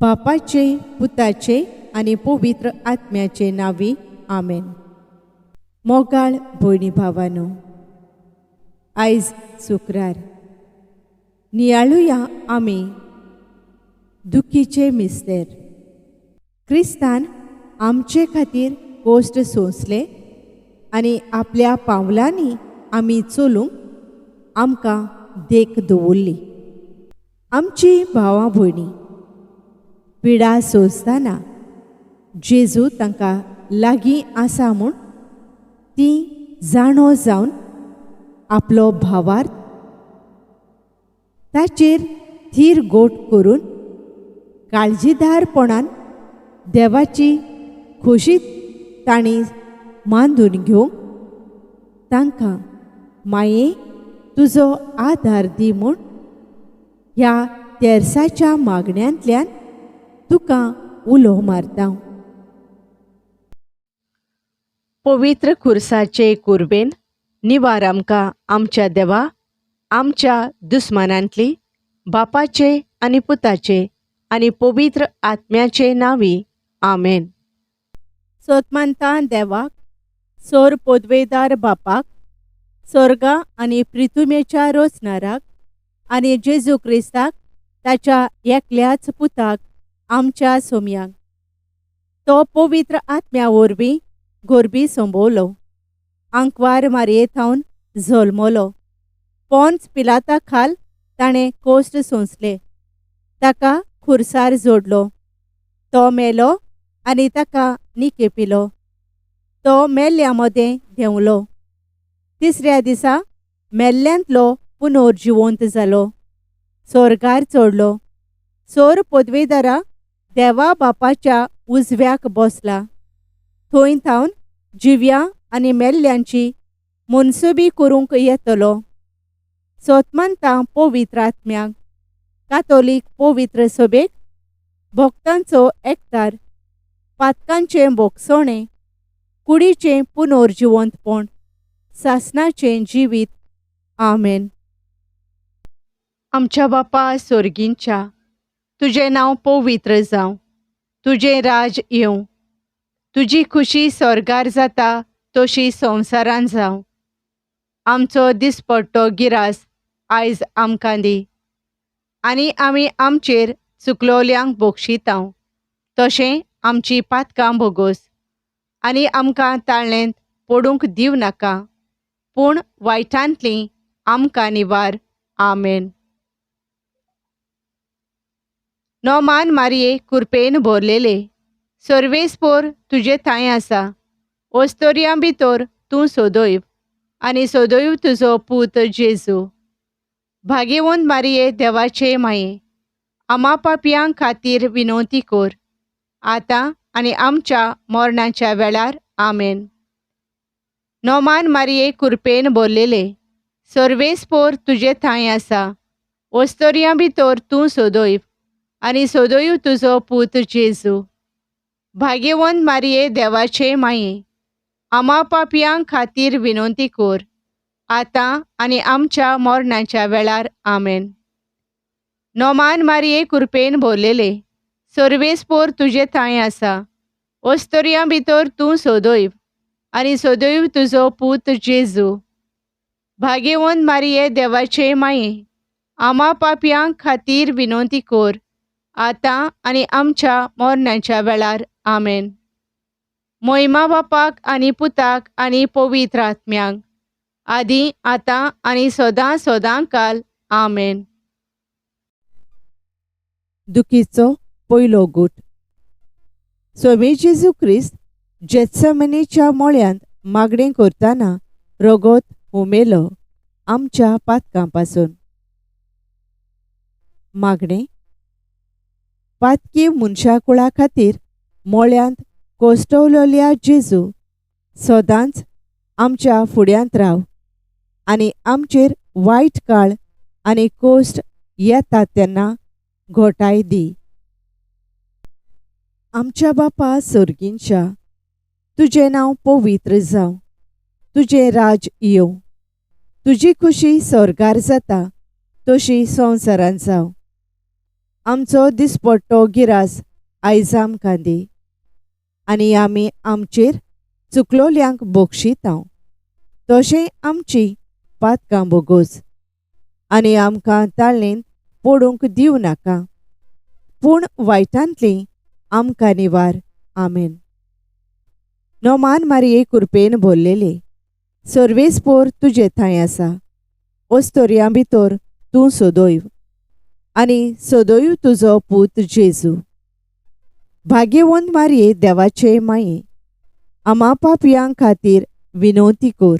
बापाचे, पुताचे आनी पवित्र आत्म्याचे नांवी, आमेन. मोगाळ भयणी भावानो, आयज शुक्रार. नियाळुया आमी दुखीचे मिस्तेर. क्रिस्तान आमचे खातीर कोश्ट सोंसले आनी आपल्या पावलांनी आमी चलूंक आमकां देख दवरली. आमची भावां भयणी पिडा सोंसतना जेजू तांकां लागीं आसा म्हूण ती जाणो जावन आपलो भावार्थ ताचेर थीर गोट करून काळजीदारपणान देवाची खोशी तांणी मांदून घेवंक तांकां माये तुजो आदार दी म्हूण ह्या तेर्साच्या मागण्यांतल्यान तुका उलो मारता. पवित्र खुर्साचे कुर्बेन निवार आमकां आमच्या देवा, आमच्या दुस्मानांतली, बापाचे आनी पुताचे आनी पवित्र आत्म्याचे नांवी, आमेन. सोतमानता देवाक, सोर पोदवेदार बापाक, सोर्गा आनी प्रिथुमेच्या रोचनाराक आनी जेजू क्रिस्ताक ताच्या एकल्याच पुताक आमच्या सोमयांक, तो पवित्र आत्म्या वरवीं गोरबी संबवलो, आंकवार मारये थावन जल्मलो, पोन्स पिलाता खाल ताणें कोश्ट सोंसले, ताका खुर्सार जोडलो, तो मेलो आनी ताका निकेपिलो, तो मेल्ल्या मदें देंवलो, तिसऱ्या दिसा मेल्ल्यांतलो पुनर्जिवंत जालो, सोर्गार चडलो, सोर पदवेदारा देवा बापाच्या उजव्याक बसला, थंय थावन जिव्या आनी मेल्ल्यांची मनसुबी करूंक येतलो. सोतमानता पवित्र आत्म्याक, कातोलीक पवित्र सभेक, भक्तांचो एकतार, पातकांचें भोगसणें, कुडीचें पुनर्जिवंतपण, सासणाचें जिवीत, आमेन. आमच्या बापा सोर्गींच्या, तुजें नांव पवित्र जावं, तुजें राज येवं, तुजी खुशी स्वर्गार जाता तशी संवसारान जावं. आमचो दिसपट्टो गिरास आयज आमकां दी आनी आमी आमचेर चुकलोल्यांक बक्षितांव तशें आमची पातकां भोगोस आनी आमकां ताळ्ळेंत पडूंक दिवं नाका, पूण वायटांतली आमकां निवार, आमेन. नोमान मारये कुरपेन भरलेले, सर्वेस्पोर तुजे थांय आसा, ओस्तोरयां भितर तूं सोदयव आनी सोदयव तुजो पूत जेजू. भागेवंत मारये देवाचे माये, आमा पापयां खातीर विनवती कर, आतां आनी आमच्या मरणाच्या वेळार, आमेन. नोमान मारये कुरपेन भरलेले, सर्वेस्पोर तुजे थांय आसा, ओस्तोरयां भितर तूं सोदयव आनी सोदयव तुजो पूत जेजू. भाग्यवंत मारये देवाचे माये, आमा पापयां खातीर विनवती कर, आतां आनी आमच्या मरणाच्या वेळार, आमेन. नोमान मारये कुरपेन भरलेले, सर्वेस्पोर तुजे थांय आसा, ओस्तोरयां भितर तूं सोदयव आनी सोदयव तुजो पूत जेजू. भाग्यवंत मारये देवाचे माये, आमा पापयां खातीर विनवती कर, आतां आनी आमच्या मरणाच्या वेळार, आमेन. मोहिमा बापाक आनी पुताक आनी पवित्र आत्म्याक, आदी आतां आनी सदां सदां काल, आमेन. दुखीचो पयलो गूट. स्वामी जेजू क्रिस्त जेत्समनीच्या मोळ्यांत मागणें करतना रगत हुमेलो आमच्या पातकां पासून. मागणें. पातकी मनशाकुळा खातीर मोळ्यांत कोश्टवलेल्या जेजू, सदांच आमच्या फुड्यांत राव आनी आमचेर वायट काळ आनी कोश्ट येता तेन्ना घोटाय दी. आमच्या बापा सोर्गींच्या, तुजें नांव पवित्र जावं, तुजें राज येवं, तुजी खुशी स्वर्गार जाता तशी संवसारांत जावं. आमचो दिसपट्टो गिरास आयज आमकां दी आनी आमी आमचेर चुकलोल्यांक बक्षितांव तशें आमची पातकां बोगोस आनी आमकां ताळणेंत पडूंक दिवं नाका पूण वायटांतली आमकां निवार. आमेन. नोमान मारिये कुरपेन भरलेले सर्वेस्पोर तुजे थंय आसा ओस्तोरयां भितर तूं सदैव आनी सदैव तुजो पूत जेजू. भाग्यवंत मारिये देवाचे माये आमा पापयां खातीर विनवती कर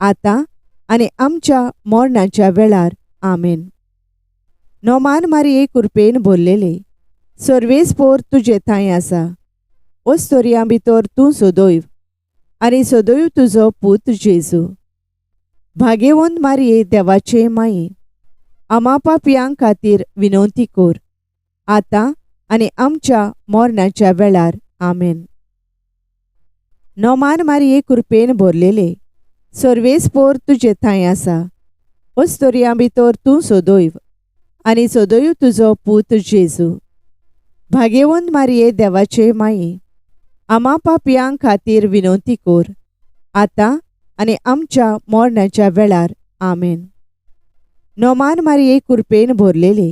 आतां आनी आमच्या मरणाच्या वेळार. आमेन. नोमान मारिये कुरपेन भरलेले सर्वेस्पोर तुजे थंय आसा ओस्तोरयां भितर तूं सदैव आनी सदैव तुजो पूत जेजू. भाग्यवंत मारिये देवाचे माये आमा पापयां खातीर विनवती कर आतां आनी आमच्या मरणाच्या वेळार. आमेन. नोमान मारिये कुरपेन भरलेले सर्वेस्पोर तुजे थंय आसा ओस्तोरयां भितर तूं सदैव आनी सदैव तुजो पूत जेजू. भाग्यवंत मारिये देवाचे माये आमा पापयां खातीर विनवती कर आतां आनी आमच्या मरणाच्या वेळार. आमेन. नोमान मारिये कुरपेन भरलेले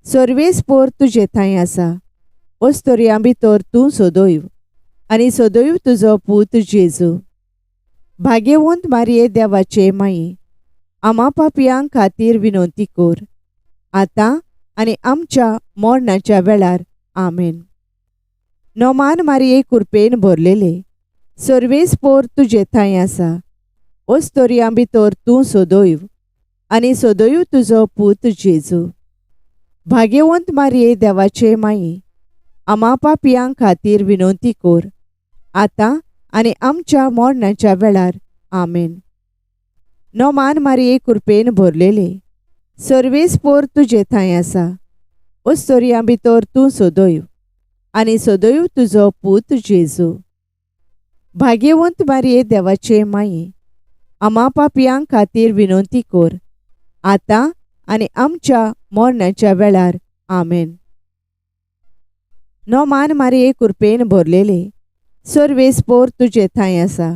सर्वेस्पोर तुजे थंय आसा ओस्तोरयां भितर तूं सदैव आनी सदैव तुजो पूत जेजू. भाग्यवंत मारिये देवाचे माये आमा पापयां खातीर विनवती कर आतां आनी आमच्या मरणाच्या वेळार. आमेन. नोमान मारिये कुरपेन भरलेले सर्वेस्पोर तुजे थंय आसा ओस्तोरयां भितर तूं सदैव आनी सदैव तुजो पूत जेजू. भाग्यवंत मारिये देवाचे माये आमा पापयां खातीर विनवती कर आतां आनी आमच्या मरणाच्या वेळार. आमेन. नोमान मारिये कुरपेन भरलेले सर्वेस्पोर तुजे थंय आसा ओस्तोरयां भितर तूं सदैव आनी सदैव तुजो पूत जेजू. भाग्यवंत मारिये देवाचे माये आमा पापयां खातीर विनवती कर आतां आनी आमच्या मरणाच्या वेळार. आमेन. नोमान मारिये कुरपेन भरलेले सर्वेस्पोर तुजे थंय आसा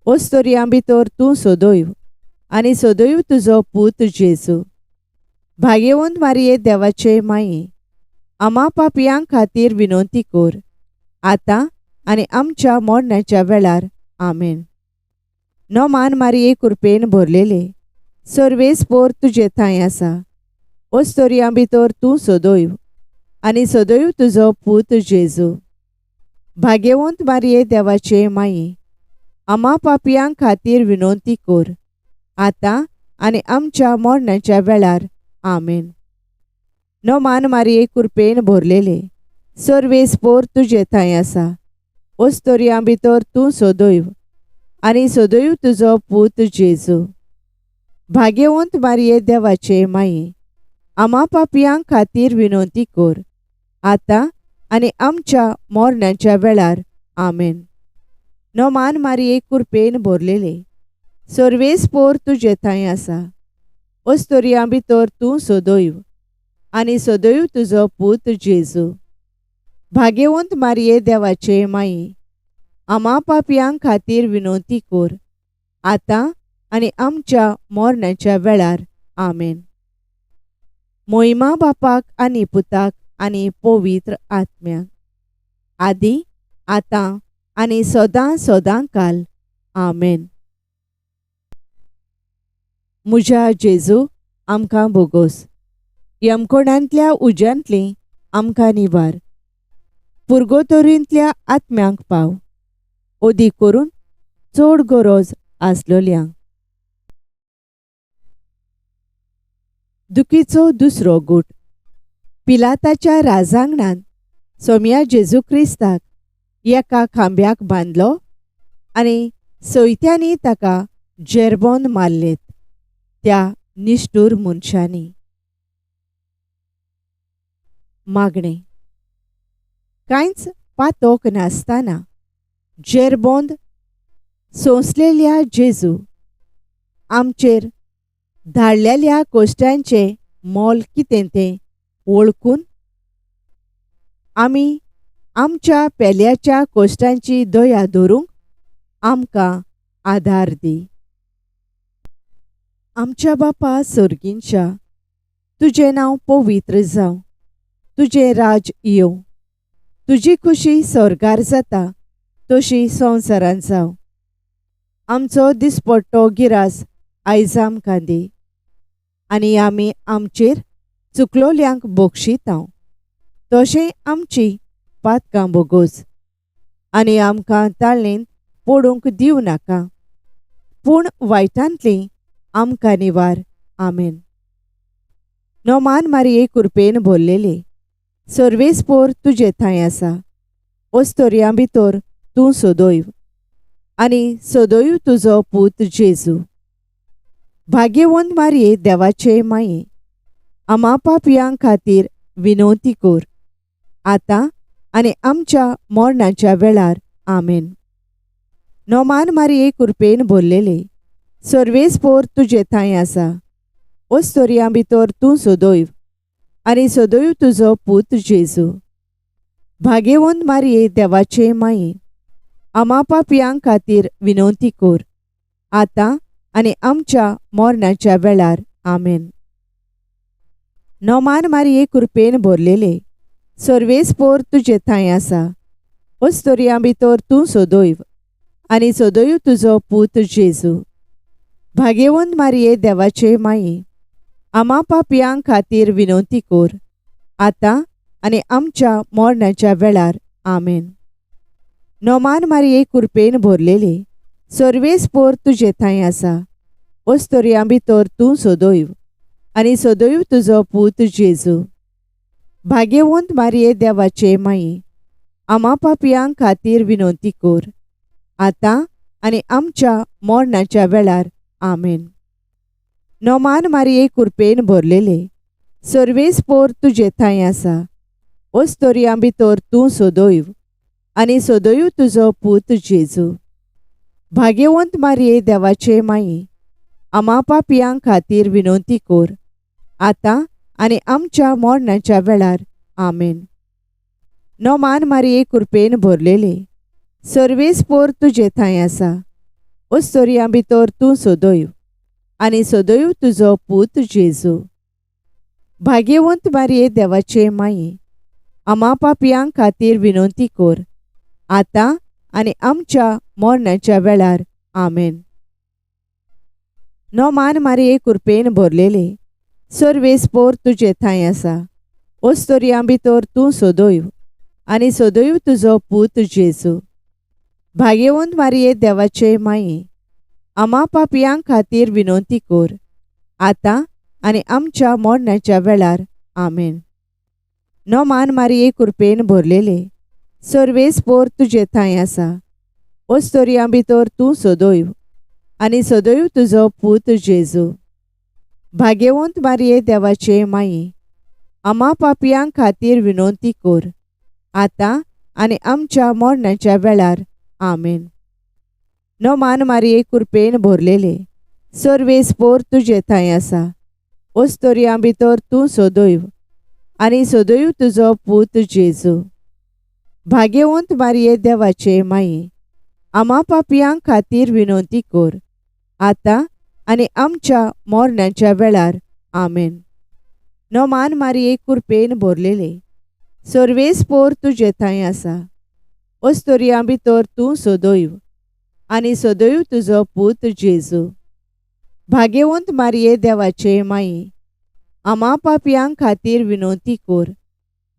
ओस्तोरयां भितर तूं सदैव आनी सदैव तुजो पूत जेजू. भाग्यवंत मारिये देवाचे माये आमा पापयां खातीर विनवती कर आतां आनी आमच्या मरणाच्या वेळार. आमेन. नोमान मारिये कुरपेन भरलेले सर्वेस्पोर तुजे थंय आसा ओस्तोरयां भितर तूं सदैव आनी सदैव तुजो पूत जेजू. भाग्यवंत मारिये देवाचे माये आमा पापयां खातीर विनवती कर आतां आनी आमच्या मरणाच्या वेळार. आमेन. नोमान मारिये कुरपेन भरलेले सर्वेस्पोर तुजे थंय आसा ओस्तोरयां भितर तूं सदैव आनी सदैव तुजो पूत जेजू. भाग्यवंत मारिये देवाचे माये आमा पापयां खातीर विनवती कर आतां आनी आमच्या मरणाच्या वेळार. आमेन. नोमान मारिये कुरपेन भरलेले सर्वेस्पोर तुजे थंय आसा ओस्तोरयां भितर तूं सदैव आनी सदैव तुजो पूत जेजू. भाग्यवंत मारिये देवाचे माये आमा पापयां खातीर विनवती कर आतां आनी आमच्या मरणाच्या वेळार. आमेन. मोहिमा बापाक आनी पुताक आनी पवित्र आत्म्याक, आदी आतां आनी सदां सदां काल. आमेन. म्हज्या जेजू आमकां बोगोस, यमकोणांतल्या उज्यांतली आमकां निवार, पुर्गोतोरींतल्या आत्म्यांक पाव, ओदी करून चड गरज आसलोल्यांक. दुखीचो दुसरो गूट. पिलाताच्या राजांगणांत सोम्या जेजू क्रिस्ताक एका खांब्याक बांदलो आनी सयत्यांनी ताका जेरबोन मारलेत त्या निश्ठूर मनशांनी. मागणें. कांयच पातोक नासतना जेरबोंद सोंसलेल्या जेजू आमचेर धाडलेल्या कोश्टांचें मोल कितें तें वळखून आमी आमच्या पेल्याच्या कोश्टांची दया धरूंक आमकां आदार दी. आमच्या बापा सर्गींच्या, तुजें नांव पवित्र जावं, तुजें राज येवं, तुजी खुशी स्वर्गार जाता तशी संवसारांत जावं. आमचो दिसपट्टो गिरास आयज आमकां दी आनी आमी आमचेर चुकलोल्यांक बक्षितांव तशें आमची पातकां बोगोस आनी आमकां ताळेंत पडूंक दिवं नाका, पूण वायटांतली आमकां निवार. आमेन. नोमान मारिये कुरपेन भरलेले, सर्वेस्पोर तुजे थंय आसा, ओस्तोरयां भितर तूं सदैव आनी सदैव तुजो पूत जेजू. भाग्यवंत मारिये देवाचे माये, आमा पापयां खातीर विनवती कर, आतां आनी आमच्या मरणाच्या वेळार. आमेन. नोमान मारिये कुरपेन भरलेले, सर्वेस्पोर तुजे थंय आसा, ओस्तोरयां भितर तूं सदैव आनी सदैव तुजो पूत जेजू. भाग्यवंत मारिये देवाचे माये, आमा पापयां खातीर विनवती कर, आतां आनी आमच्या मरणाच्या वेळार. आमेन. नोमान मारिये कुरपेन भरलेले, सर्वेस्पोर तुजे थंय आसा, ओस्तोरयां भितर तूं सदैव आनी सदैव तुजो पूत जेजू. भाग्यवंत मारिये देवाचे माये, आमा पापयां खातीर विनवती कर, आतां आनी आमच्या मरणाच्या वेळार. आमेन. नोमान मारिये कुरपेन भरलेले, सर्वेस्पोर तुजे थंय आसा, ओस्तोरयां भितर तूं सदैव आनी सदैव तुजो पूत जेजू. भाग्यवंत मारिये देवाचे माये, आमा पापयां खातीर विनवती कर, आतां आनी आमच्या मरणाच्या वेळार. आमेन. नोमान मारिये कुरपेन भरलेले, सर्वेस्पोर तुजे थंय आसा, ओस्तोरयां भितर तूं सदैव आनी सदैव तुजो पूत जेजू. भाग्यवंत मारिये देवाचे माये, आमा पापयां खातीर विनवती कर, आतां आनी आमच्या मरणाच्या वेळार. आमेन. नोमान मारिये कुरपेन भरलेले, सर्वेस्पोर तुजे थंय आसा, ओस्तोरयां भितर तूं सदैव आनी सदैव तुजो पूत जेजू. भाग्यवंत मारिये देवाचे माये, आमा पापयां खातीर विनवती कर, आतां आनी आमच्या मरणाच्या वेळार. आमेन. नोमान मारिये कुरपेन भरलेले, सर्वेस्पोर तुजे थंय आसा, ओस्तोरयां भितर तूं सदैव आनी सदैव तुजो पूत जेजू. भाग्यवंत मारिये देवाचे माये, आमा पापयां खातीर विनवती कर, आतां आनी आमच्या मरणाच्या वेळार. आमेन. नोमान मारिये कुरपेन भरलेले, सर्वेस्पोर तुजे थंय आसा, ओस्तोरयां भितर तूं सदैव आनी सदैव तुजो पूत जेजू. भाग्यवंत मारिये देवाचे माये, आमा पापयां खातीर विनवती कर, आतां आनी आमच्या मरणाच्या वेळार. आमेन. नोमान मारिये कुरपेन भरलेले, सर्वेस्पोर तुजे थंय आसा, ओस्तोरयां भितर तूं सदैव आनी सदैव तुजो पूत जेजू. भाग्यवंत मारिये देवाचे माये, आमा पापयां खातीर विनवती कर, आतां आनी आमच्या मरणाच्या वेळार. आमेन. नोमान मारिये कुरपेन भरलेले, सर्वेस्पोर तुजे थंय आसा, ओस्तोरयां भितर तूं सदैव आनी सदैव तुजो पूत जेजू. भाग्यवंत मारिये देवाचे माये, आमा पापयां खातीर विनवती कर,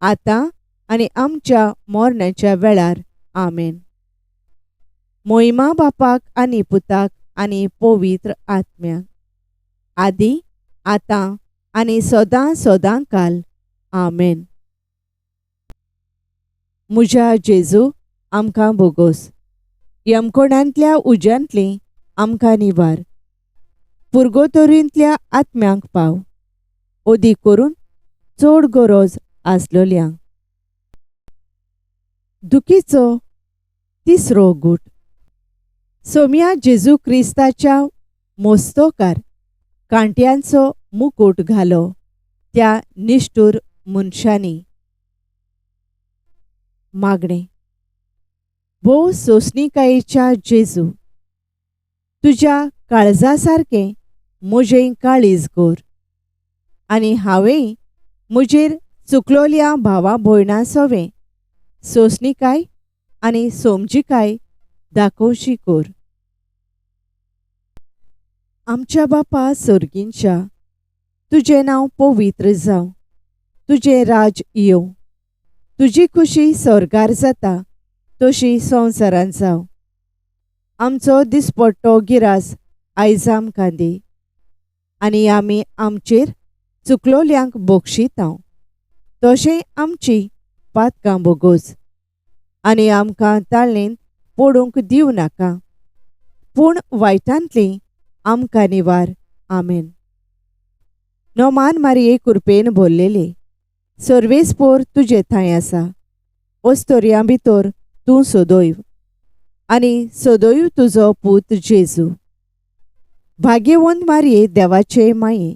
आतां आनी आमच्या मरणाच्या वेळार. आमेन. मोहिमा बापाक आनी पुताक आनी पवित्र आत्म्याक, आदी आतां आनी सदां सदां काल. आमेन. म्हज्या जेजू, आमकां बोगोस, यमकोणांतल्या उज्यांतली आमकां निवार, पुर्गोतोरींतल्या आत्म्यांक पाव, ओदी करून चड गरज आसलोल्यांक. दुखीचो तिसरो गूट. सोम्या जेजू क्रिस्ताच्या मोस्तोकार कांट्यांचो मुकूट घालो त्या निश्ठूर मनशांनी. मागणें. भोव सोंसणीकायेच्या जेजू, तुज्या काळजा सारकें म्हजें काळीज कर आनी हांवें म्हजेर चुकलोल्या भावा भयणां सवें सोंसणीकाय आनी समजिकाय दाखोवची कर. आमच्या बापा सर्गींच्या, तुजें नांव पवित्र जावं, तुजें राज येवं, तुजी खुशी स्वर्गार जाता तशी संवसारांत जावं. आमचो दिसपट्टो गिरास आयज आमकां दी आनी आमी आमचेर चुकलोल्यांक बक्षितांव तशें आमची पातकां बोगोस आनी आमकां ताळेंत पडूंक दिवं नाका, पूण वायटांतली आमकां निवार. आमेन. नोमान मारिये कुरपेन भरलेले, सर्वेस्पोर तुजे थंय आसा, ओस्तोरयां भितर तूं सदैव आनी सदैव तुजो पूत जेजू. भाग्यवंत मारिये देवाचे माये,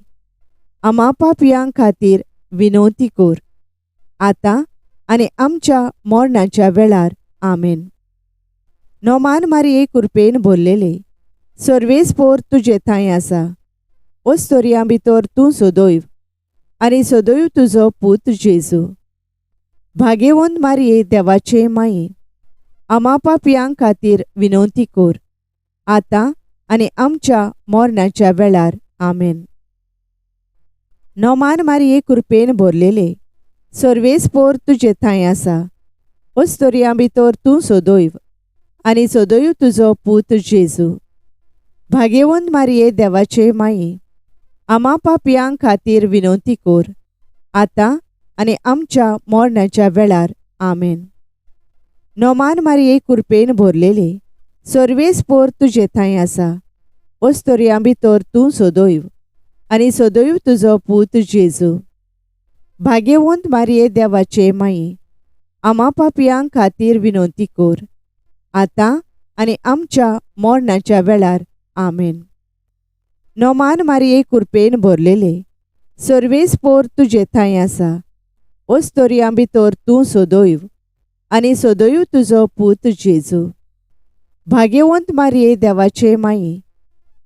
आमा पापयां खातीर विनवती कर, आतां आनी आमच्या मरणाच्या वेळार. आमेन. नोमान मारिये कुरपेन भरलेले, सर्वेस्पोर तुजे थंय आसा, ओस्तोरयां भितर तूं सदैव आनी सदैव तुजो पूत जेजू. भाग्यवंत मारिये देवाचे माये, आमा पापयां खातीर विनवती कर, आतां आनी आमच्या मरणाच्या वेळार. आमेन. नोमान मारिये कुरपेन भरलेले, सर्वेस्पोर तुजे थंय आसा, ओस्तोरयां भितर तूं सदैव आनी सदैव तुजो पूत जेजू. भाग्यवंत मारिये देवाचे माये, आमा पापयां खातीर विनवती कर, आतां आनी आमच्या मरणाच्या वेळार. आमेन. नोमान मारिये कुरपेन भरलेले, सर्वेस्पोर तुजे थंय आसा, ओस्तोरयां भितर तूं सदैव आनी सदैव तुजो पूत जेजू. भाग्यवंत मारिये देवाचे माये, आमा पापयां खातीर विनवती कर, आतां आनी आमच्या मरणाच्या वेळार. आमेन. नोमान मारिये कुरपेन भरलेले, सर्वेस्पोर तुजे थंय आसा, ओस्तोरयां भितर तूं सदैव आनी सदैव तुजो पूत जेजू. भाग्यवंत मारिये देवाचे माये,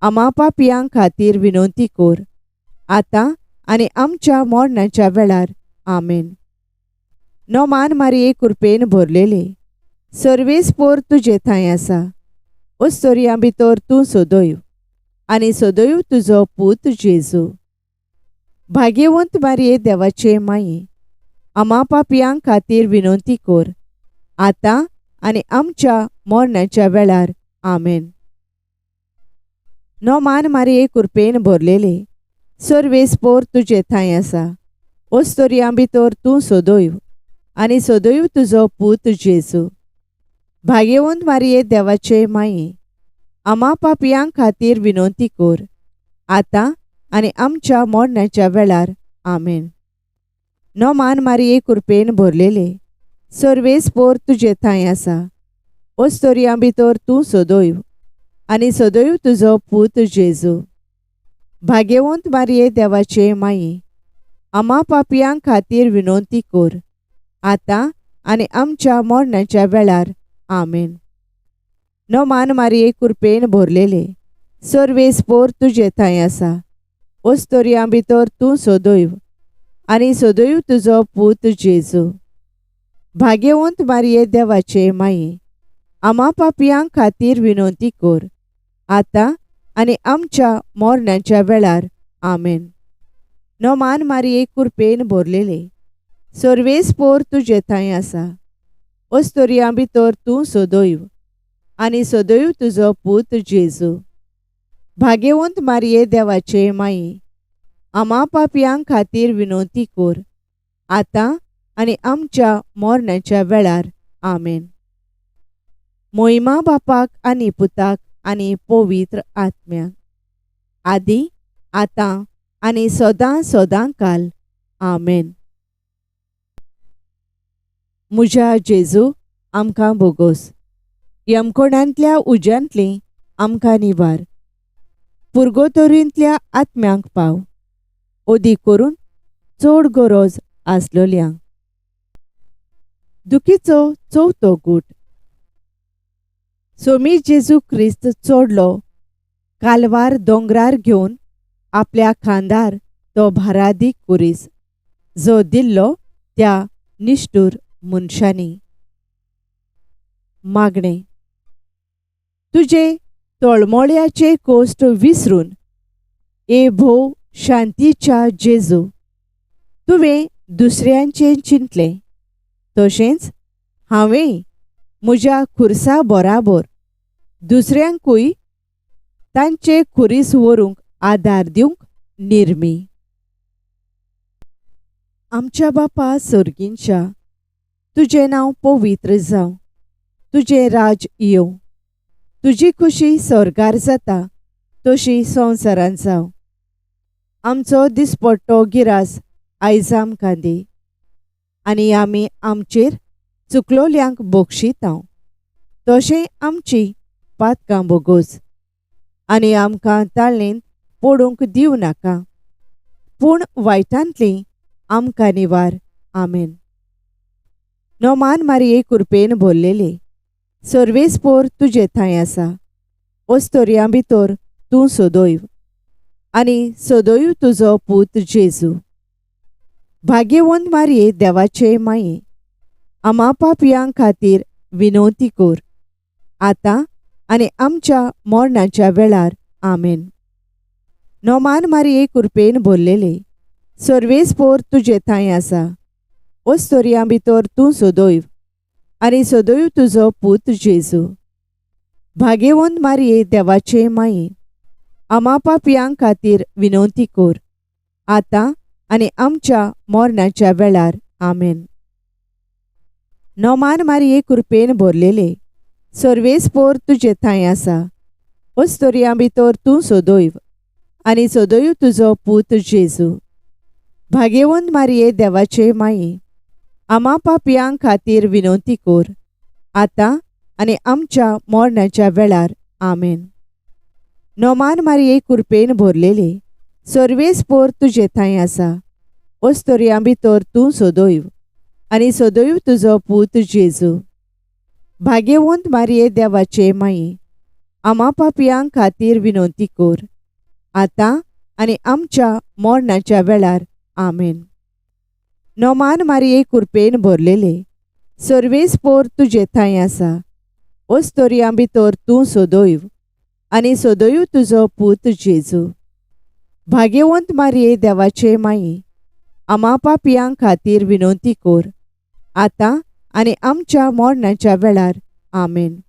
आमा पापयां खातीर विनवती कर, आतां आनी आमच्या मरणाच्या वेळार. आमेन. नोमान मारिये कुरपेन भरलेले, सर्वेस्पोर तुजे थंय आसा, ओस्तोरयां भितर तूं सदैव आनी सदैव तुजो पूत जेजू. भाग्यवंत मारिये देवाचे माये, आमा पापयां खातीर विनवती कर, आतां आनी आमच्या मरणाच्या वेळार. आमेन. नोमान मारिये कुरपेन भरलेले, सर्वेस्पोर तुजे थंय आसा, ओस्तोरयां भितर तूं सदैव आनी सदैव तुजो पूत जेजू. भाग्यवंत मारिये देवाचे माये, आमा पापयां खातीर विनवती कर, आतां आनी आमच्या मरणाच्या वेळार. आमेन. नोमान मारिये कुरपेन भरलेले, सर्वेस्पोर तुजे थंय आसा, ओस्तोरयां भितर तूं सदैव आनी सदैव तुजो पूत जेजू. भाग्यवंत मारिये देवाचे माये, आमा पापयां खातीर विनवती कर, आतां आनी आमच्या मरणाच्या वेळार. आमेन. नोमान मारिये कुरपेन भरलेले, सर्वेस्पोर तुजे थंय आसा, ओस्तोरयां भितर तूं सदैव आनी सदैव तुजो पूत जेजू. भाग्यवंत मारिये देवाचे माये, आमा पापयां खातीर विनवती कर, आतां आनी आमच्या मरणाच्या वेळार. आमेन. नोमान मारिये कुरपेन भरलेले, सर्वेस्पोर तुजे थंय आसा, ओस्तोरयां भितर तूं सदैव आनी सदैव तुजो पूत जेजू. भाग्यवंत मारिये देवाचे माये, आमा पापयां खातीर विनवती कर, आतां आनी आमच्या मरणाच्या वेळार. आमेन. मोहिमा बापाक आनी पुताक आनी पवित्र आत्म्याक, आदी आतां आनी सदां सदां काल. आमेन. म्हज्या जेजू, आमकां बोगोस, यमकोणांतल्या उज्यांतली आमकां निवार, पुर्गोतोरींतल्या आत्म्यांक पाव, अदीक करून चड गरज आसलोल्यांक. दुखीचो चवथो गूट. सोमी जेजू क्रिस्त चोडलो कालवार दोंगरार घेवन आपल्या खांदार तो भारादीक कुरीस जो दिल्लो त्या निश्ठूर मनशांनी. मागणें. तुजे तळमळ्याचे कोश्ट विसरून ए भोव शांतीच्या जेजू, तुवें दुसऱ्यांचें चिंतलें तशेंच हांवें म्हज्या खुर्सा बराबर दुसऱ्यांकूय तांचे खुरीस व्हरूंक आदार दिवंक निर्मी. आमच्या बापा सर्गींच्या, तुजें नांव पवित्र जावं, तुजें राज येवं, तुजी खुशी स्वर्गार जाता तशी संवसारांत जावं. आमचो दिसपट्टो गिरास आयज आमकां दी आनी आमी आमचेर चुकलोल्यांक बक्षितांव तशें आमची पातकां बोगोस आनी आमकां ताळणेंत पडूंक दिवं नाका, पूण वायटांतली आमकां निवार. आमेन. नोमान मारये कुरपेन भरलेले, सर्वेस्पोर तुजे थंय आसा, ओस्तोरयां भितर तूं सदैव आनी सदैव तुजो पूत जेजू. भाग्यवंत मारये देवाचे माये, आमा पापयां खातीर विनवती कर आतां आनी आमच्या मरणाच्या वेळार. आमेन. नोमान मारये कुरपेन भरलेले, सर्वेस्पोर तुजे थंय आसा, ओस्तोरयां भितर तूं सदैव आनी सदैव तुजो पूत जेजू. भाग्यवंत मारये देवाचे माये, आमा पापयां खातीर विनवती कर आतां आनी आमच्या मरणाच्या वेळार. आमेन. नोमान मारये कुरपेन भरलेले, सर्वेस्पोर तुजे थंय आसा, ओस्तोरयां भितर तूं सदैव आनी सदैव तुजो पूत जेजू. भाग्यवंत मारये देवाचे माये, आमा पापयां खातीर विनवती कर आतां आनी आमच्या मरणाच्या वेळार. आमेन. नोमान मारये कुरपेन भरलेले, सर्वेस्पोर तुजे थंय आसा, ओस्तोरयां भितर तूं सदैव आनी सदैव तुजो पूत जेजू. भाग्यवंत मारये देवाचे माये, आमा पापयां खातीर विनवती कर आतां आनी आमच्या मरणाच्या वेळार. आमेन. नोमान मारये कुरपेन भरलेले, सर्वेस्पोर तुजे थंय आसा, ओस्तोरयां भितर तूं सदैव आनी सदैव तुजो पूत जेजू. भाग्यवंत मारये देवाचे माये, आमा पापयां खातीर विनवती कर आतां आनी आमच्या मरणाच्या वेळार. आमेन.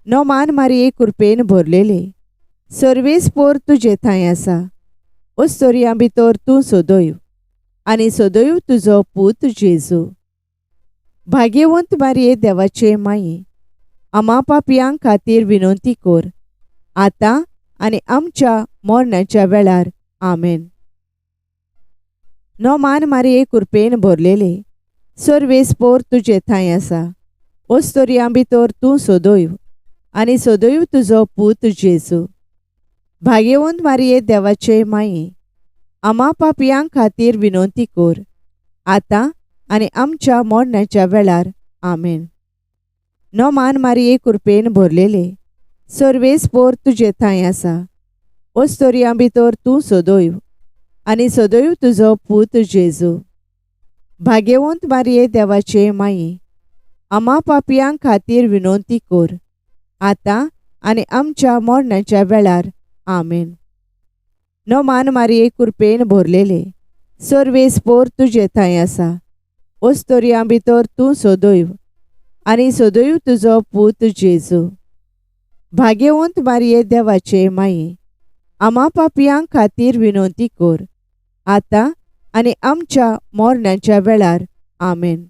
नोमान मारये कुरपेन भरलेले, सर्वेस्पोर तुजे थंय आसा, ओस्तोरयां भितर तूं सदैव आनी सदैव तुजो पूत जेजू. भाग्यवंत मारये देवाचे माये, आमा पापयां खातीर विनवती कर आतां आनी आमच्या मरणाच्या वेळार. आमेन. नोमान मारये कुरपेन भरलेले, सर्वेस्पोर तुजे थंय आसा, ओस्तोरयां भितर तूं सदैव आनी सदैव तुजो पूत जेजू. भाग्यवंत मारये देवाचे माये, आमा पापयां खातीर विनवती कर आतां आनी आमच्या मरणाच्या वेळार. आमेन. नोमान मारये कुरपेन भरलेले, सर्वेस्पोर तुजे थंय आसा, ओस्तोरयां भितर तूं सदैव आनी सदैव तुजो पूत जेजू. भाग्यवंत मारये देवाचे माये, आमा पापयां खातीर विनवती कर आतां आनी आमच्या मरणाच्या वेळार. आमेन. नोमान मारये कुरपेन भरलेले, सर्वेस्पोर तुजे थंय आसा, ओस्तोरयां भितर तूं सदैव आनी सदैव तुजो पूत जेजू. भाग्यवंत मारये देवाचे माये, आमा पापयां खातीर विनवती कर आतां आनी आमच्या मरणाच्या वेळार. आमेन.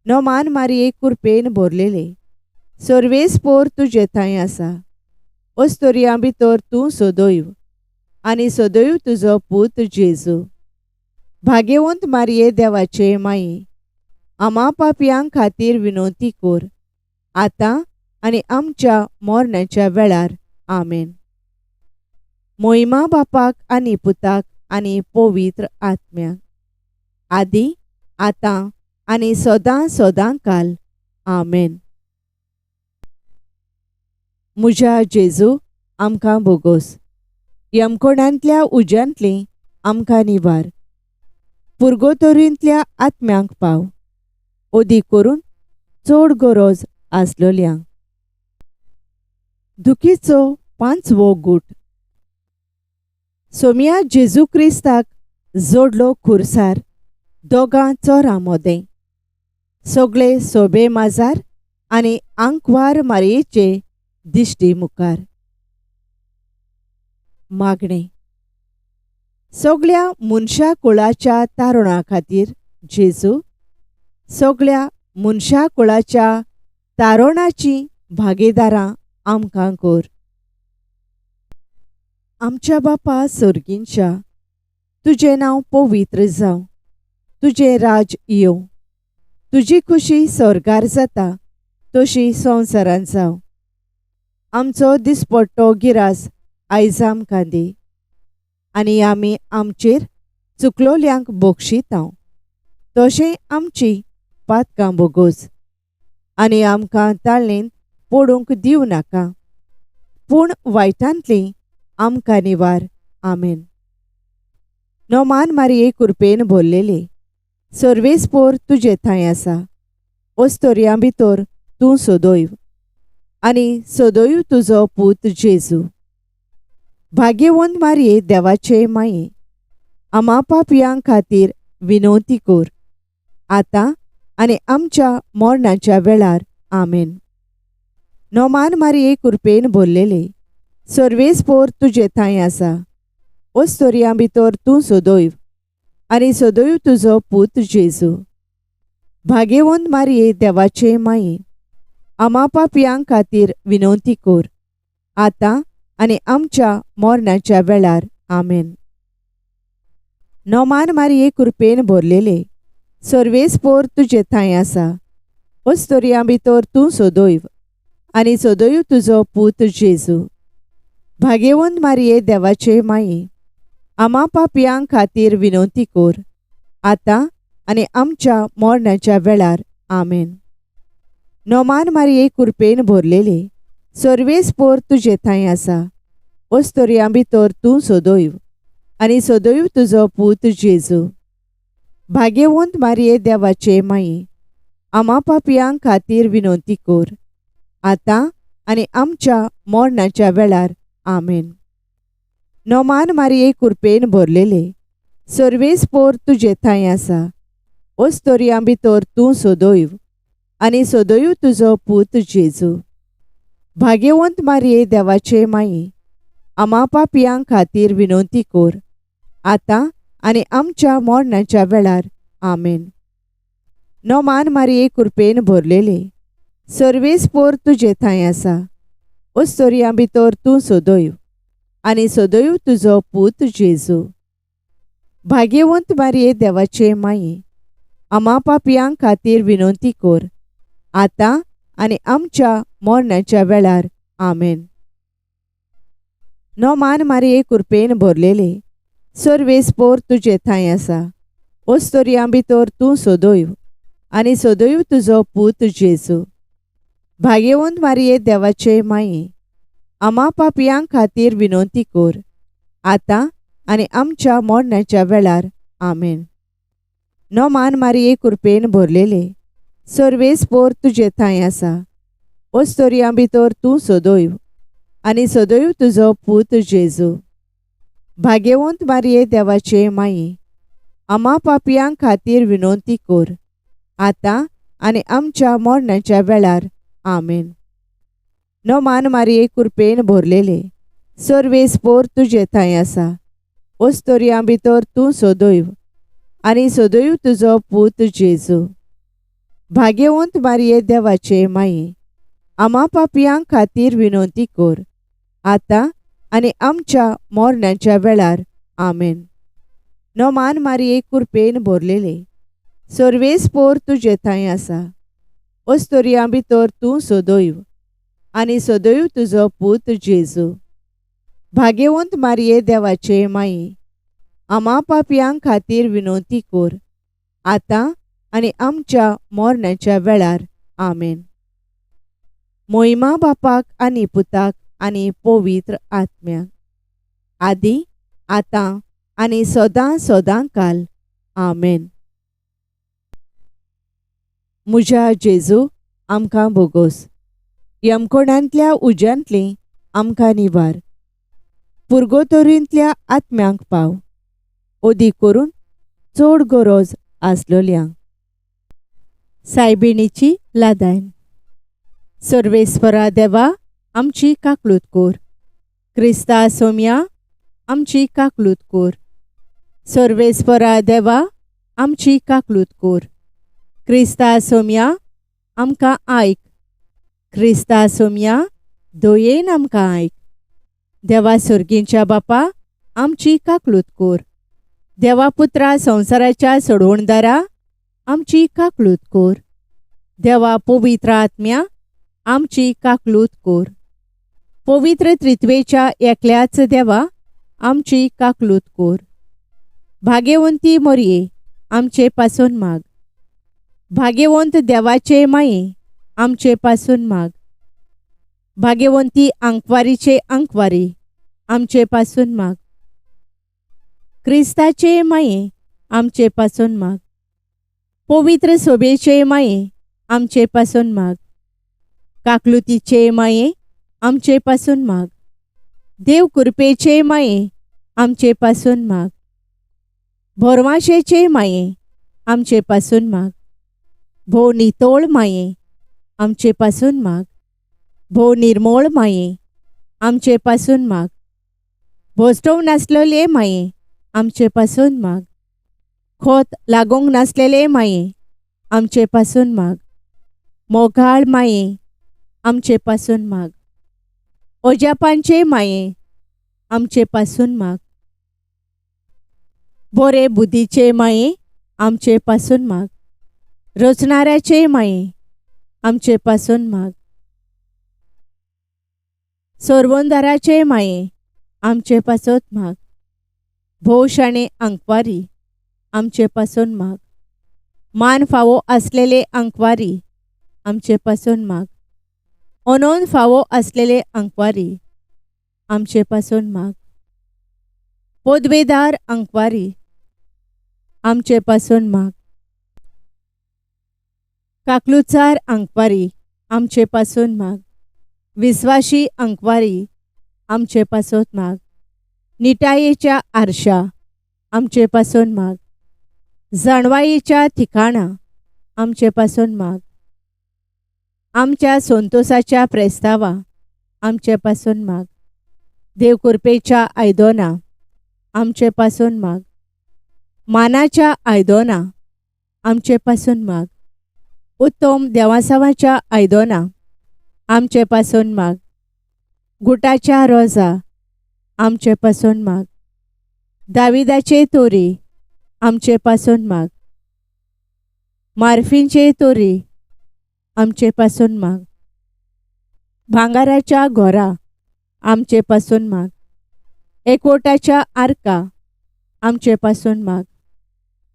नोमान मारये कुरपेन भरलेले, सर्वेस्पोर तुजे थंय आसा, ओस्तोरयां भितर तूं सदैव आनी सदैव तुजो पूत जेजू. भाग्यवंत मारये देवाचे माये, आमा पापयां खातीर विनवती कर आतां आनी आमच्या मरणाच्या वेळार. आमेन. मोहिमा बापाक आनी पुताक आनी पवित्र आत्म्याक, आदी आतां आनी सदां सदां काल. आमेन. म्हज्या जेजू, आमकां बोगोस. यमकोणांतल्या उज्यांतली आमकां निवार. पुर्गोतोरींतल्या आत्म्यांक पाव, ओदीक करून चड गरज आसलोल्यांक. दुखीचो पांचवो गूट. सोमया जेजू क्रिस्ताक जोडलो खुर्सार दोगां चोरां मोदें. सगळे सोबे माजार आनी आंकवार मारयेचे दिश्टी मुखार. मागणें. सगळ्या मनशा कुळाच्या तारुणा खातीर जेजू, सगळ्या मनशा कुळाच्या तारुणाची भागीदारां आमकां कर. आमच्या बापा सर्गींच्या, तुजें नांव पवित्र जावं, तुजें राज येवं, तुजी खुशी स्वर्गार जाता तशी संवसारांत जावं. आमचो दिसपट्टो गिरास आयज आमकां दी, आनी आमी आमचेर चुकलोल्यांक बक्षितांव तशें आमची पातकां बोगोस, आनी आमकां ताळणेंत पडूंक दिवं नाका, पूण वायटांतली आमकां निवार. आमेन. नोमान मारये कुरपेन भरलेले, सर्वेस्पोर तुजे थंय आसा, ओस्तोरयां भितर तूं सदैव आनी सदैव तुजो पूत जेजू. भाग्यवंत मारये देवाचे माये, आमा पापयां खातीर विनवती कर, आतां आनी आमच्या मरणाच्या वेळार. आमेन. नोमान मारये कुरपेन भरलेले, सर्वेस्पोर तुजे थंय आसा, ओस्तोरयां भितर तूं सदैव आनी सदैव तुजो पूत जेजू. भाग्यवंत मारये देवाचे माये, आमा पापयां खातीर विनवती कर, आतां आनी आमच्या मरणाच्या वेळार. आमेन. नोमान मारये कुरपेन भरलेले, सर्वेस्पोर तुजे थंय आसा, ओस्तोरयां भितर तूं सदैव आनी सदैव तुजो पूत जेजू. भाग्यवंत मारये देवाचे माये, आमा पापयां खातीर विनवती कर, आतां आनी आमच्या मरणाच्या वेळार. आमेन. नोमान मारये कुरपेन भरलेले, सर्वेस्पोर तुजे थंय आसा, ओस्तोरयां भितर तूं सदैव आनी सदैव तुजो पूत जेजू. भाग्यवंत मारये देवाचे माये, आमा पापयां खातीर विनवती कर, आतां आनी आमच्या मरणाच्या वेळार. आमेन. नोमान मारये कुरपेन भरलेले, सर्वेस्पोर तुजे थंय आसा, ओस्तोरयां भितर तूं सदैव आनी सदैव तुजो पूत जेजू. भाग्यवंत मारये देवाचे माये, आमा पापयां खातीर विनवती कर, आतां आनी आमच्या मरणाच्या वेळार. आमेन. नोमान मारये कुरपेन भरलेले, सर्वेस्पोर तुजे थंय आसा, ओस्तोरयां भितर तूं सदैव आनी सदैव तुजो पूत जेजू. भाग्यवंत मारये देवाचे माये, आमा पापयां खातीर विनवती कर, आतां आनी आमच्या मरणाच्या वेळार. आमेन. नोमान मारये कुरपेन भरलेले, सर्वेस्पोर तुजे थंय आसा, ओस्तोरयां भितर तूं सदैव आनी सदैव तुजो पूत जेजू. भाग्यवंत मारये देवाचे माये, आमा पापयां खातीर विनवती कर, आतां आनी आमच्या मरणाच्या वेळार. आमेन. नोमान मारये कुरपेन भरलेले, सर्वेस्पोर तुजे थंय आसा, ओस्तोरयां भितर तूं सदैव आनी सदैव तुजो पूत जेजू. भाग्यवंत मारये देवाचे माये, आमा पापयां खातीर विनवती कर, आतां आनी आमच्या मरणाच्या वेळार. आमेन. नोमान मारये कुरपेन भरलेले, सर्वेस्पोर तुजे थंय आसा, ओस्तोरयां भितर तूं सदैव आनी सदैव तुजो पूत जेजू. भाग्यवंत मारये देवाचे माये, आमा पापयां खातीर विनवती कर, आतां आनी आमच्या मरणाच्या वेळार. आमेन. नोमान मारये कुरपेन भरलेले, सर्वेस्पोर तुजे थंय आसा, ओस्तोरयां भितर तूं सदैव आनी सदैव तुजो पूत जेजू. भाग्यवंत मारये देवाचे माये, आमा पापयां खातीर विनवती कर, आतां आनी आमच्या मोरण्याच्या वेळार. आमेन. मोहिमा बापाक आनी पुताक आनी पवित्र आत्म्याक, आदी आतां आनी सदां सदां काल. आमेन. म्हज्या जेजू, आमकां बोगोस. यमकोणांतल्या उज्यांतली आमकां निवार. पुर्गोतोरींतल्या आत्म्यांक पाव, ओदी करून चड गरज आसलोल्यांक. सायबिणीची लादायन. सर्वेस्परा देवा, आमची काकलूत कोर. क्रिस्ता सोम्या, आमची काकलूत कोर. सर्वेस्परा देवा, आमची काकलूत कोर. क्रिस्ता सोम्या, आमकां आयक. क्रिस्ता सोम्या, दयेन आमकां आयक. देवा सर्गींच्या बापा, आमची काकलूत कोर. देवा पुत्रा संवसाराच्या सोडवणदारा, आमची काकलूत कोर. देवा पवित्र आत्म्या, आमची काकलूत कोर. पवित्र त्रित्वेच्या एकल्याच देवा, आमची काकलूत कोर. भाग्यवंती मोरये, आमचे पासून माग. भाग्यवंत देवाचे माये, आमचे पासून माग. भाग्यवंती आंकवारीचे आंकवारी, आमचे पासून माग. क्रिस्ताचे माये, आमचे पासून माग. पवित्र सोबेचे माये, आमचे पासून माग. काकलुतीचे माये, आमचे पासून माग. देव कृपेचे माये, आमचे पासून माग. भोरवाशेचे माये, आमचे पासून माग. भोव नितोळ माये, आमचे पासून माग. भोव निर्मोळ माये, आमचे पासून माग. भोसटोव नासलेले माये, आमचे पासून माग. खोत लागूंक नासलेले माये, आमचे पासून माग. मोगाळ माये, आमचे पासून माग. ओजापांचे माये, आमचे पासून माग. बोरे बुद्धीचे माये, आमचे पासून माग. रचणाऱ्याचे माये, आमचे पासून माग. सोरवंदाराचे माये, आमचे पासत माग. भोव शाणे आंकवारी, आमचे पासून माग. मान फावो आसलेले आंकवारी, आमचे पासून माग. अनोन फावो आसलेले आंकवारी, आमचे पासून माग. पदवेदार आंकवारी, आमचे पासून माग. काकलुचार आंकवारी, आमचे पासून माग. विस्वाशी आंकवारी, आमचे पासत माग. निटायेच्या आरशा, आमचे पासून माग. जाणवायेच्या ठिकाणा, आमचे पासून माग. आमच्या संतोसाच्या प्रेस्तावा, आमचे पासून माग. देव कृपेच्या आयदोना, आमचे पासून माग. मानाच्या आयदोना, आमचे पासून माग. उत्तम देवासावाच्या आयदोना, आमचे पासून माग. गुटाच्या रोजा, आमचे पासून माग. दाविदाचे तोरी, आमचे पासून माग. मार्फींचे तोरी, आमचे पासून माग. भांगाराच्या घोरा, आमचे पासून माग. एकवटाच्या आर्का, आमचे पासून माग.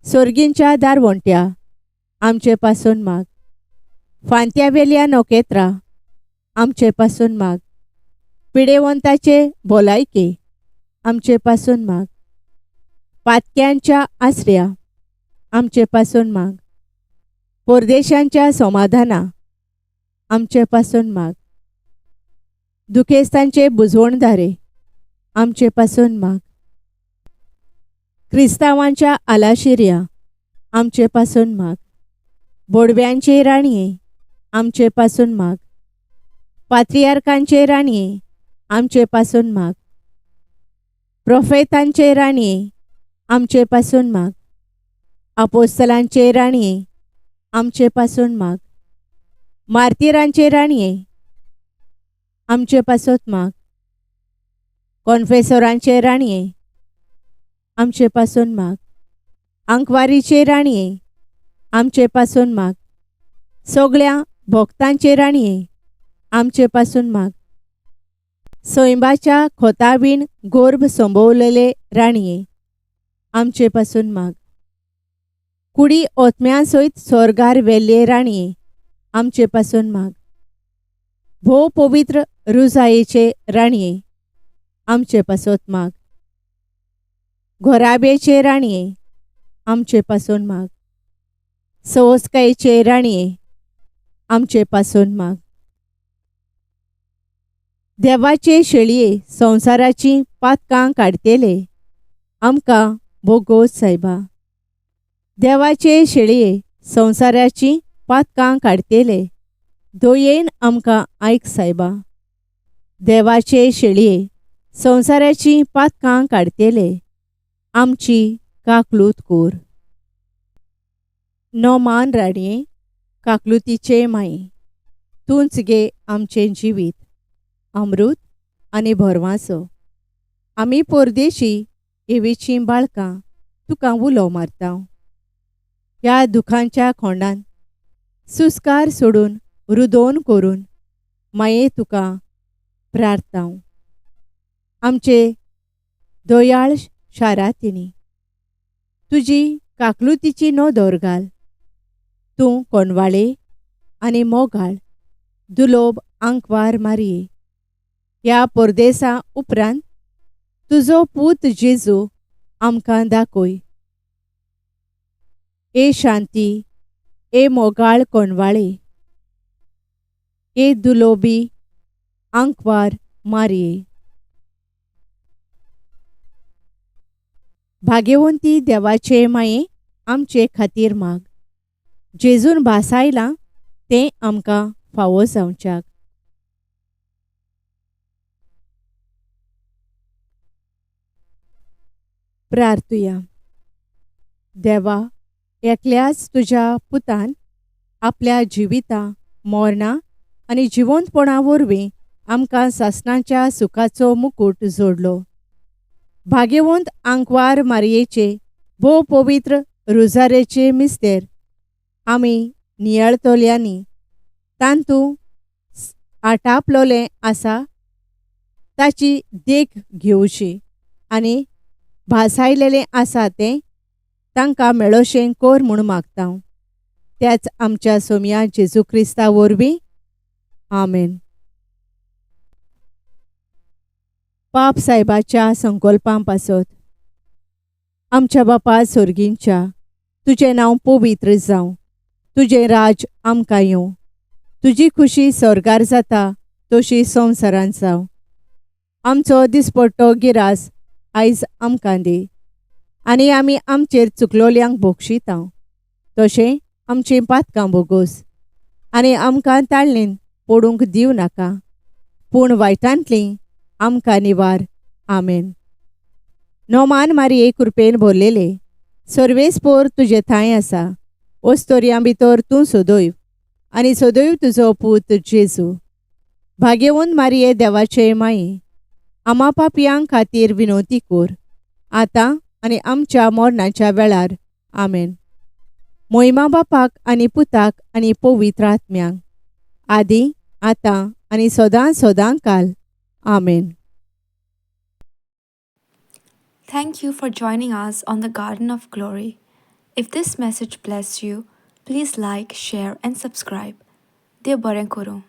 सोर्गींच्या दारवंट्या, आमचे पासून माग. फांत्यावेल्या नखेत्रां, आमचे पासून माग. पिडेवंताचे भलायके, आमचे पासून माग. पातक्यांच्या आसऱ्या, आमचे पासून माग. परदेशांच्या समाधाना, आमचे पासून माग. दुखेस्तांचे बुजवणदारे, आमचे पासून माग. क्रिस्तांवांच्या आलाशिऱ्या, आमचे पासून माग. बोडव्यांचे राणये, आमचे पासून माग. पात्रियार्कांचे राणये, आमचे पासून माग. प्रोफेतांचे राणये, आमचे पासून माग. आपोस्तलांचे राणये, आमचे पासून माग. मार्तिरांचे राणये, आमचे पासत माग. कॉन्फेसोरांचे राणये, आमचे पासून माग. आंकवारीचे राणये, आमचे पासून माग. सगळ्या भक्तांचे राणये, आमचे पासून माग. सैंबाच्या खोतावीण गोर्भ संभवलेले राणये, आमचे पासून माग. कुडी ओतम्या सयत सोर्गार वेल्ले राणये आमचे पासून माग. भोव पवित्र रुजायेचे राणये आमचे पासत माग. घोराब्याचे राणये आमचे पासून माग. सवस्कायेचे राणये आमचे पासून माग. देवाचे शेळये संवसाराची पातकां काडटेले आमकां भोगोस सायबा. देवाचे शेळये संवसाराची पातकां काडटेले दयेन आमकां आयक सायबा. देवाचे शेळये संवसाराची पातकां काडटेले आमची काकलूत कोर. नोमान राणये काकलुतीचे माये तूंच गे आमचें जिवीत अमृत आनी भरवांसो. आमी परदेशी एवीचीं बाळकां तुका उलो मारता. ह्या दुखांच्या खोंडान सुस्कार सोडून रुदोन करून माये तुका प्रार्थना. आमचे दयाळ शारातिनी तुजी काकलुतीची नदर घाल. तूं कोणवाळे आनी मोगाळ दुलोब आंकवार मारये. ह्या परदेसा उपरांत तुजो पूत जेजू आमकां दाखय. ए शांती, ए मोगाळ कोणवाळे, ए दुलोबी आंकवार मारये. भाग्यवंती देवाचे माये आमचे खातीर माग. जेजून भासायलां तें आमकां फावो जावच्याक. प्रार्थुया. देवा, एकल्याच तुज्या पुतान आपल्या जिविता मरणा आनी जिवंतपणा वरवीं आमकां सासणाच्या सुखाचो मुकूट जोडलो. भाग्यवंत आंकवार मारयेचे भोव पवित्र रुजारेचे मिस्तेर आमी नियाळतल्यांनी तांतू आटापलोलें आसा ताची देख घेवची आनी भासायलेलें आसा तें तांकां मेळोशें कोर म्हूण मागता. त्याच आमच्या सोमया जेजू क्रिस्ता वरवीं. आमेन. पाप सायबाच्या संकल्पां पासत. आमच्या बापा सोर्गींच्या, तुजें नांव पवित्र जावं, तुजें राज आमकां येवं, तुजी खुशी स्वर्गार जाता तशी संवसारांत जावं. आमचो दिसपट्टो गिरास आयज आमकां दी आनी आमी आमचेर चुकलोल्यांक बोगशिता तशें आमचीं पातकां बोगोस आनी आमकां ताळणेन पडूंक दिवं नाका, पूण वायटांतलीं आमकां निवार. आमेन. नोमान मारये कृपेन भरलेले सर्वेस्पोर तुजे थांय आसा. ओस्तोरयां भितर तूं सदैव आनी सदैव तुजो पूत जेजू. भाग्यवंत मारये देवाचे माये आमा पापयां खातीर विनवती कोर आतां आनी आमच्या मरणाच्या वेळार. आमेन. मोहिमा बापाक आनी पुताक आनी पवित्र आत्म्यांक, आदी आतां आनी सदां सदां काल. आमेन. Thank you for joining us on the Garden of Glory. If this message blessed you, please like, share, and subscribe. देव बरें करूं.